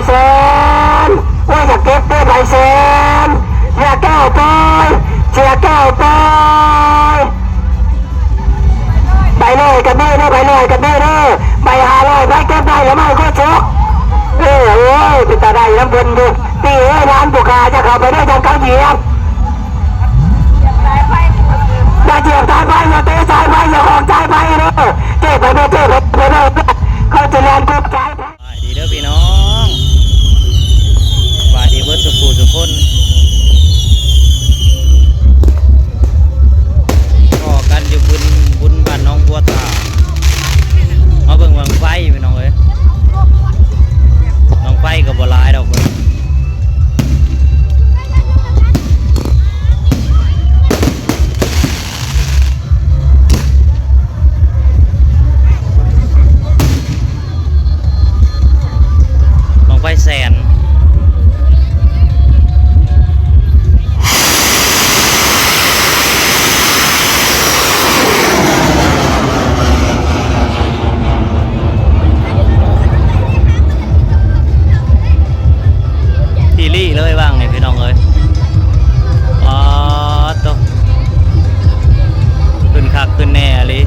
ແສນ ໂອ້ຍ ຢາກເກັບເດ້ໃບແສນ ເສຍແກ້ວໄປ ເສຍແກ້ວໄປ ໃບຮ້ອຍກໍມີເດີ ໃບຮ້ອຍກໍມີເດີ ໃບຫ້າຮ້ອຍ ໃຜເກັບໄດ້ລະມາໂຄສົກ ເອີ ໂອ້ຍ ເປັນຕາໄດ້ນຳເພິ່ນຢູ່ ຕີເອີຍ ຫຼານຜູ້ຂ້າ ຢ່າເຂົ້າໄປເດີ ຢ້ານເຂົາຢຽບ ຢ່າຢຽບສາຍໄຟ ຢ່າເຕະສາຍໄຟ ຢ່າຂອງສາຍໄຟເດີ ເຕະໄປເດີ ເຕະໄປເດີ ເຂົາຈະແລ່ນກົບສາຍໄຟ. ສະບາຍດີເດີພີ່ນ້ອງ ສະບາຍດີເບິດສູ່ຜູ້ສູ່ຄົນ ພໍ້ກັນຢູ່ບຸນ ບຸນບ້ານໜອງບົວຕາ ມາເບິ່ງບັ້ງໄຟພີ່ນ້ອງເອີຍ ບັ້ງໄຟກໍບໍ່ຫຼາຍດອກເບິ່ງ ບັ້ງໄຟແສນ ອີ່ຫຼີເລີຍຫວ່າງນີ້ພີ່ນ້ອງເອີຍ ປາດໂທ້ ຂຶ້ນຄັກຂຶ້ນແນ່ອີ່ຫຼີ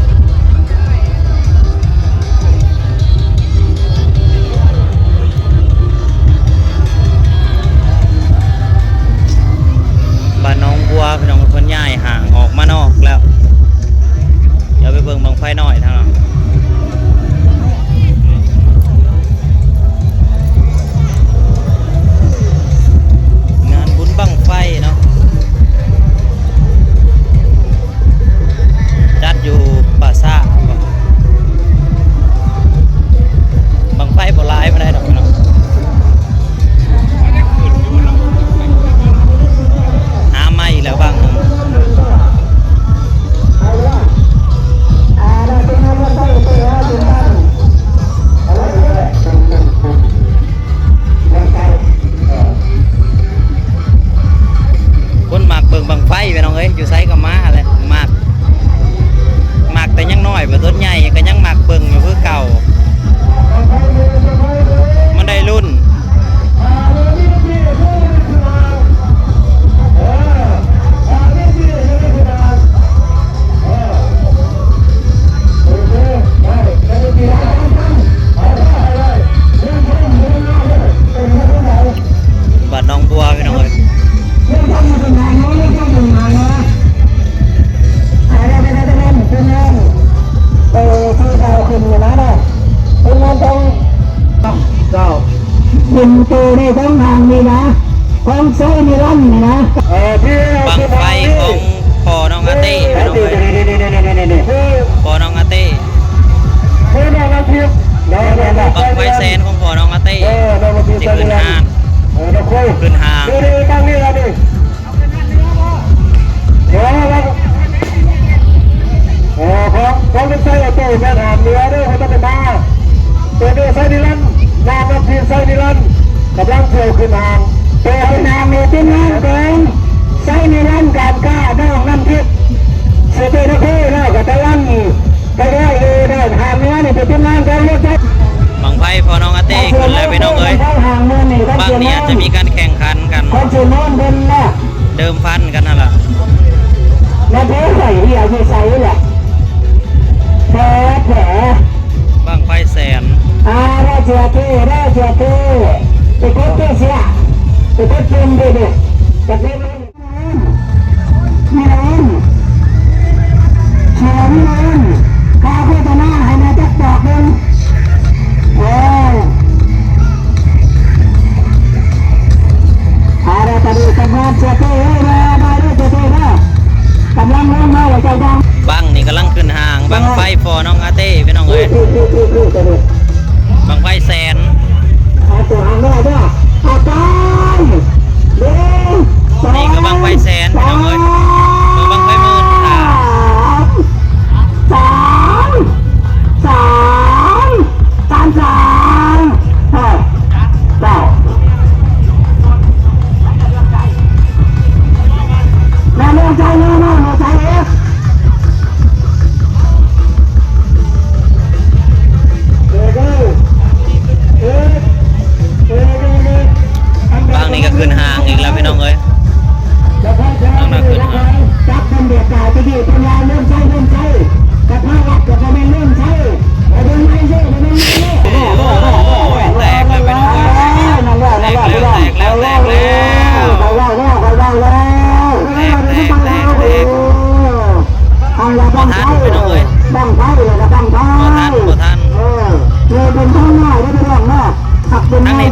ບ້ານໜອງບົວພີ່ນ້ອງ ເພິ່ນຍ້າຍຫ້າງອອກມານອກແລ້ວ ດຽວໄປເບິ່ງບັ້ງໄຟນ້ອຍທາງນັ້ນ ງານບຸນບັ້ງໄຟເນາະ ຈັດຢູ່ປ່າຊ້າ ບັ້ງໄຟບໍ່ຫຼາຍປານໃດດອກເນາະ ຫາມາອີກແລ້ວບັ້ງໜຶ່ງ. ຄົນມັກເບິ່ງບັ້ງໄຟພີ່ນ້ອງເອີຍ ຢູ່ໃສກໍມາແຫຼະ ມັກ ມັກແຕ່ຍັງນ້ອຍ ບັດຕົນໃຫຍ່ກໍຍັງມັກເບິ່ງຢູ່ຄືເກົ່າ ມັນໄດ້ລຸ້ນ. ບ້ານໜອງບົວພີ່ນ້ອງເອີຍ ເຈົ້າ ຂຶ້ນໂຕໄດ້ສອງທາງນີ້ນະ ຂອງໄຊນິລັນນີ້ນະ ເອີ ບັ້ງໄຟຂອງພໍ່ນ້ອງອາເຕ້ພີ່ນ້ອງເອີຍ ພໍ່ນ້ອງອາເຕ້ ບັ້ງໄຟແສນຂອງພໍ່ນ້ອງອາເຕ້ ຊິຂຶ້ນຫ້າງ ຂຶ້ນຫ້າງ. ເອີ ຂອງ ຂອງໄຊອາໂຕ້ແມ່ນຫາງເໜືອເດີ ເຂົາຕ້ອງໄດ້ມາ ໂຕນີ້ໄຊນິລັນ ນາມນຳທີມໄຊນິລັນ ກຳລັງເຂົ້າຂຶ້ນຫ້າງ ໂຕຂຶ້ນຫ້າງນີ້ເປັນງານຂອງໄຊນິລັນ ການຄ້າ ນ້ອງນ້ຳທິບ ສະເຕນະໂຄ ແລ້ວກໍກຳລັງ ບັ້ງໄຟພໍ່ນ້ອງອາເຕ້ຂຶ້ນແລ້ວພີ່ນ້ອງເອີຍ ບັ້ງນີ້ອາດຈະມີການແຂ່ງຂັນກັນ ເດີມພັນກັນຫັ້ນລະ ບັ້ງໄຟແສນ ມີເງິນ ມີເງິນ ຄ່າໂຄສະນາໃຫ້ແດ່ຈັກດອກໜຶ່ງ ໂອ້ຍ ອາລະ ຕອນນີ້ກຳລັງເສຍເທເດີ ມາເດີ ເສຍເທເດີ ກຳລັງລົງມາແລ້ວເຈົ້າ ບັ້ງນີ້ກຳລັງຂຶ້ນຫ້າງ ບັ້ງໄຟພໍ່ນ້ອງອາເຕ້ພີ່ນ້ອງເອີຍ ບັ້ງໄຟແສນ ນີ້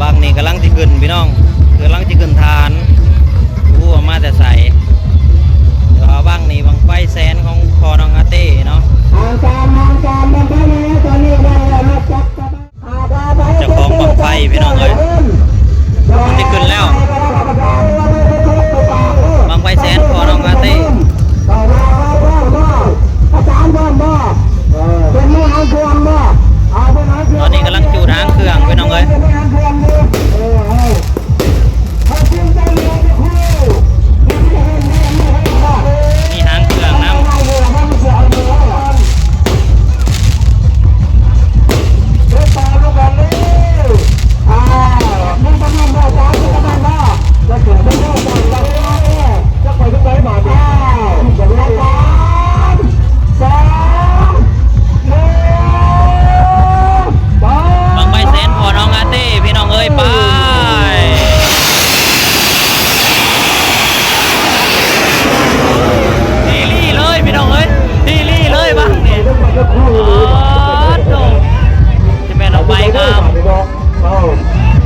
ບັ້ງນີ້ກຳລັງຊິຂຶ້ນພີ່ນ້ອງ ກຳລັງຊິຂຶ້ນຖານ ບໍ່ຮູ້ວ່າມາແຕ່ໃສ. ແຕ່ວ່າບັ້ງນີ້ບັ້ງໄຟແສນຂອງພໍ່ນ້ອງອາເຕ້ເນາະ. ທາງການ ທາງການບັ້ງໄຟແລ້ວ ຕອນນີ້ໄດ້ແລ້ວເນາະ. ເຈົ້າຂອງບັ້ງໄຟພີ່ນ້ອງເອີຍ ມັນຊິຂຶ້ນແລ້ວ ບັ້ງໄຟແສນພໍ່ນ້ອງອາເຕ້. ຕອນນີ້ກຳລັງຈູດຫາງເຄື່ອງພີ່ນ້ອງເອີຍ. ມີຫາງເຄື່ອງນຳ ບັ້ງໄຟແສນພໍ່ນ້ອງອາເຕ້ພີ່ນ້ອງເອີຍ ໄປ. ທີ່ລີ້ເລີຍພີ່ນ້ອງເອີຍ ທີ່ລີ້ເລີຍບັ້ງນີ້. ໂອ້ໂຕ ຈະແມ່ນເອົາໄປງາມ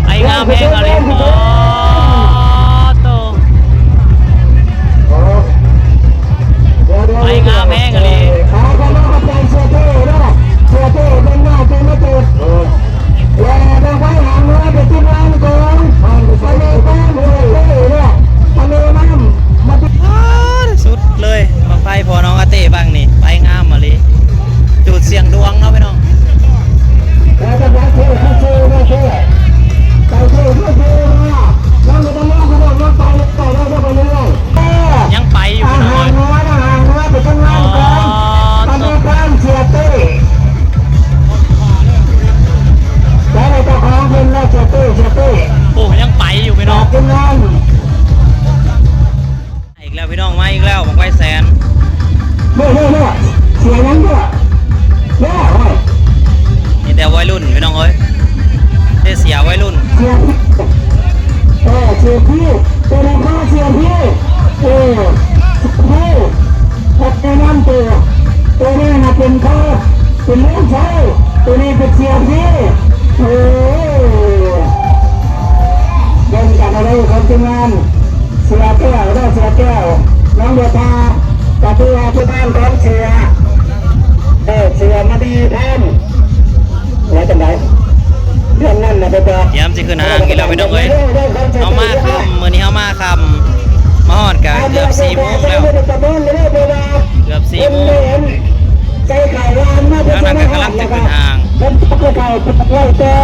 ໄປງາມແຮງອີ່ຫຼີ. ໂອ້ໂຕ ໄປງາມແຮງອີ່ຫຼີ. ສຸດເລີຍ ບັ້ງໄຟພໍ່ນ້ອງອາເຕ້ບັ້ງນີ້ ໄປງາມອີ່ຫຼີ ຈູດສ່ຽງດວງເນາະພີ່ນ້ອງ. ຍັງໄປຢູ່ພີ່ນ້ອງເອີຍ. ອໍ ໂຕ ແລ້ວເຈົ້າຂອງເພິ່ນເນາະ ເສຍເຕ້ ເສຍເຕ້ ໂອ້ ຍັງໄປຢູ່ພີ່ນ້ອງ. ອີກແລ້ວພີ່ນ້ອງ ມາອີກແລ້ວ ບັ້ງໄຟແສນ. ເດ້ ເດ້ ເດ້ ເສຍຫຍັງເດ້ ເດ້ ໂອ້ຍ ມີແຕ່ໄວລຸ້ນພີ່ນ້ອງເອີຍ ເດ ເສຍໄວລຸ້ນ. ເສຍ ເອີ ເສຍພີ້ ເປັນພໍ່ເສຍພີ້ ເອີ ເສຍພີ້ ພັດແນະນຳໂຕ ໂຕນີ້ນະເປັນພໍ່ ເປັນລຸງຊາຍ ໂຕນີ້ເປັນເສຍພີ້. ໂອ້ ເບິ່ງກັນເອົາເດີ ຂອງທີມງານ ເສຍແກ້ວເດີ ເສຍແກ້ວ ນ້ອງເດືອພາ ກໍຄືວ່າທີ່ບ້ານຂອງເສຍ ເອີ ເສຍມະນີພອນ ວ່າຈັ່ງໃດ ເລື່ອງນັ້ນນະໄປບອກ. ຕຽມຊິຂຶ້ນຫ້າງອີກແລ້ວພີ່ນ້ອງເອີຍ ເຮົາມາຄ່ຳ ມື້ນີ້ເຮົາມາຄ່ຳ ມາຮອດກະເກືອບສີ່ໂມງແລ້ວ ເກືອບສີ່ໂມງ ໃສ່ເຂົ້າວານມາ ທາງນັ້ນກະກຳລັງຊິຂຶ້ນຫ້າງ. ເພິ່ນເອົາໄວ້ແຕ່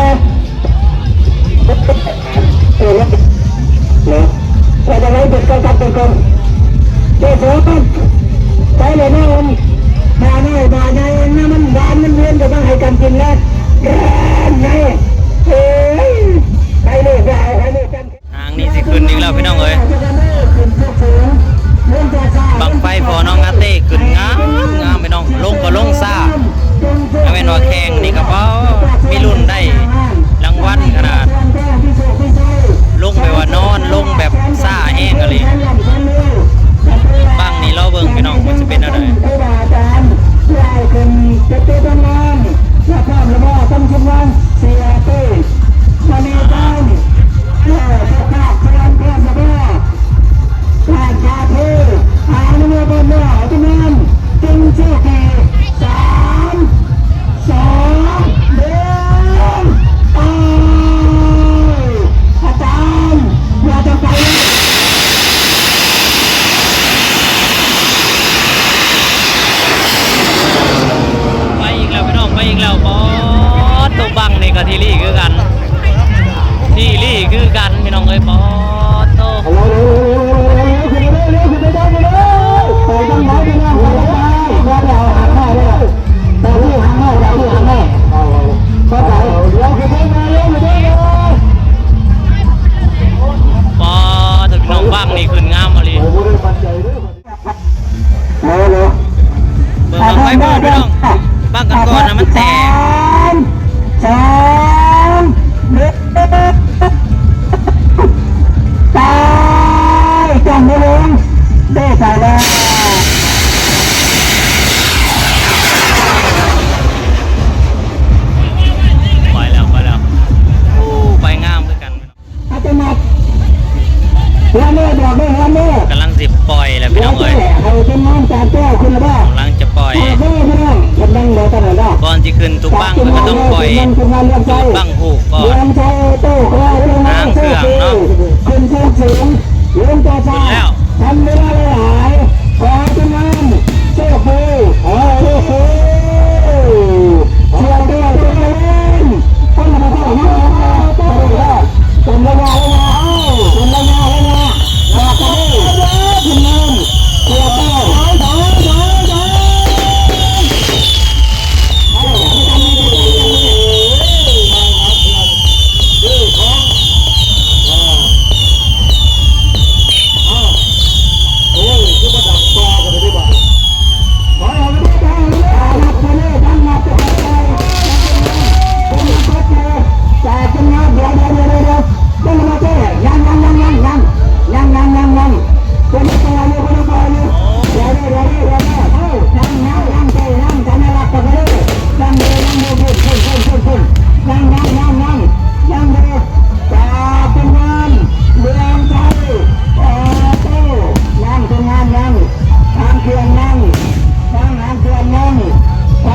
ເອີ ເນາະ ວ່າຈັ່ງໃດເປັນການກັບເປັນກອງ ເຈົ້າສອງ ໄປແລ້ວເນາະ ບານ້ອຍບາໃຫຍ່ນະ ມັນຫວານມັນວຽນກໍຕ້ອງໃຫ້ກັນກິນແລ້ວ ເອີຍ ໃຫ້ລູກວ່າເອົາໃຫ້ລູກກັນ. ທາງນີ້ຊິຂຶ້ນອີກແລ້ວພີ່ນ້ອງເອີຍ ບັ້ງໄຟພໍ່ນ້ອງອາເຕ້ຂຶ້ນງາມງາມພີ່ນ້ອງ ລົງກໍລົງຊ້າ ຖ້າແມ່ນວ່າແຂ່ງນີ້ກໍ ປ້າ ມີລຸ້ນໄດ້ລາງວັນຂະໜາດ ລົງແບບວ່ານອນ ລົງແບບຊ້າແຮງອີ່ຫຼີ. ບັ້ງນີ້ລໍເບິ່ງພີ່ນ້ອງ ມັນຊິເປັນແນວໃດ. ເສຍເຕ້ ມະນີພອນ ເຈົ້າພາບສະຫວັນ ເຈົ້າພາບສະຫວັນ ເຈົ້າພາບສະຫວັນ ພີ່ນ້ອງເອີຍ ກຳລັງຈະປ່ອຍ. ກ່ອນຊິຂຶ້ນທຸກບັ້ງ ເພິ່ນກໍຕ້ອງປ່ອຍຈູດບັ້ງຮູ້ກ່ອນ. ຫາງເຄື່ອງເນາະ ຂຶ້ນແລ້ວ.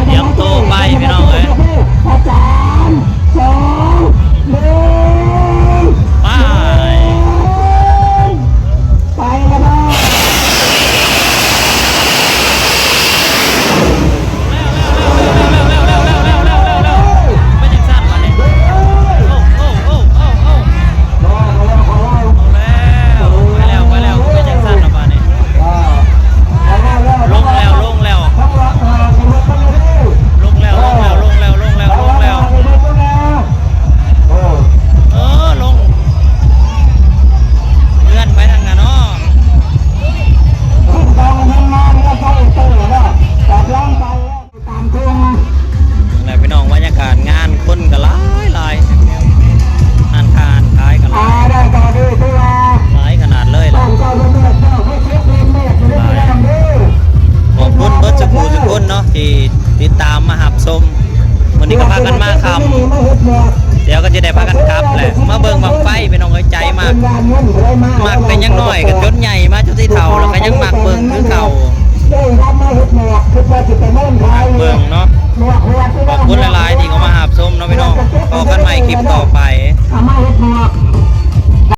ຕຽມໂຕໄປ ພີ່ນ້ອງເອີຍ ໄປ. ລົງແລ້ວ ລົງແລ້ວ ລົງແລ້ວ ລົງແລ້ວ ລົງແລ້ວ ລົງແລ້ວ. ເອີ ລົງ ເລື່ອນໄປທາງນັ້ນເນາະ. ແລ້ວພີ່ນ້ອງ ບັນຍາກາດງານຄົນກໍຫຼາຍໆ ຮ້ານຄ້າຮ້ານຂາຍກໍຫຼາຍ ຫຼາຍຂະໜາດເລີຍລະ. ຂອບຄຸນເບິດສູ່ຜູ້ສູ່ຄົນເນາະ ທີ່ຕິດຕາມມາຮັບຊົມ. ມື້ນີ້ກໍພາກັນມາຄ່ຳ ດຽວກໍຈະໄດ້ພາກັນກັບແຫຼະ ມາເບິ່ງບັ້ງໄຟ ພີ່ນ້ອງເອີຍ. ໃຈມັກ ມັກແຕ່ຍັງນ້ອຍ ກໍຈົນໃຫຍ່ມາຈົນຊິເຖົ້າ ແລ້ວກໍຍັງມັກເບິ່ງຄືເກົ່າ ມັກເບິ່ງເນາະ. ຂອບຄຸນຫຼາຍໆ ທີ່ເຂົ້າມາຮັບຊົມເນາະ ພີ່ນ້ອງ. ພໍ້ກັນໃໝ່ຄລິບຕໍ່ໄປ